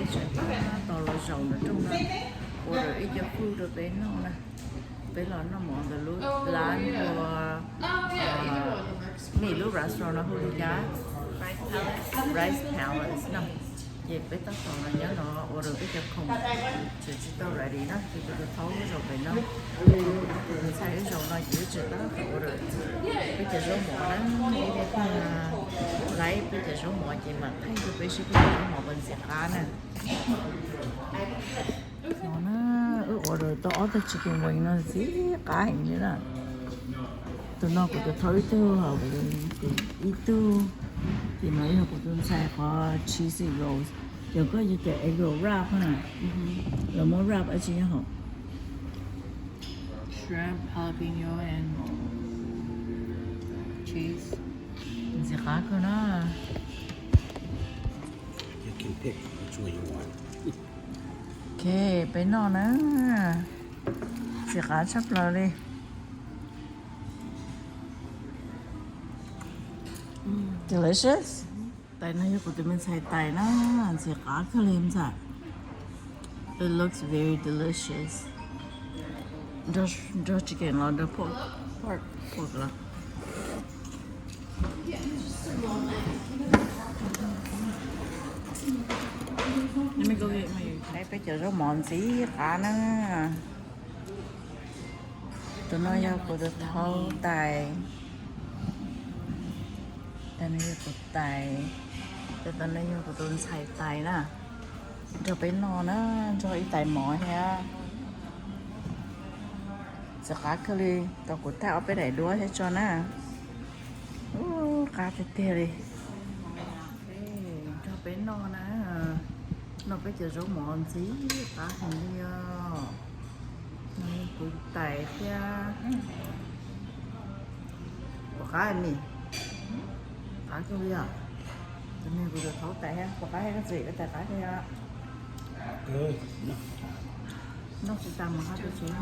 Tau los zaum ntawm rooj no, order ib co food rau peb noj na. Peb los noj mov ntawm lub lab ua, nej lub restaurant no hu li cas? Rice Palace no. Ces peb tab tom los nyob no order peb cov khoom, tseem tsis tau ready na, ces kuv tus thaub zaum pem no, kuv tus ntxhais wb zaum no ces wb tseem tab tom order peb cov zaub mov na, ib pliag tag laiv peb cov zaub mov ces mam thaij rau peb seb peb cov zaub mov puas ntxim qab na. No na, wb order tau ob tug chicken wing no ntxim qab heev li na. Tus no kuv tus thaub ib tug, ho kuv ib tug, ces no yog kuv tus ntxhais qhov cheesy rolls. Yog koj yuav cov egg roll wrap na, lawv muab wrap dab tsi nyob hauv? Shrimp, jalapeno and cheese. Ntxim qab kawg na. Ok, peb noj na. Ntxim qab tshaj plaws li. Delicious. Tais no yog kuv tus me ntxhais tais na, ntxim qab kawg li ntxhais. It looks very delicious. Nrog chicken los nrog pork? Pork, pork los. Peb cov zaub mov ntxim qab na. Tus no yog kuv tus thaub tais, tais no yog kuv tais, tais no yog kuv tus ntxhais tais na. Nrog peb noj na, nrog ib tais mov thiab. Ntxim qab kawg li, tos kuv thaij ob peb daim duab thiab tso na. Ub, qab tiag tiag li. Nrog peb noj na, noj peb cov zaub mov ntxim qab heev li os. No kuv tais thiab. Puas qab ni? Qab kawg li os. Tus no kuv tus thaub tais thiab, puas qab thiab koj txiv? Peb tais qab kawg li os. Noj tsis tas mus qab tus tsev.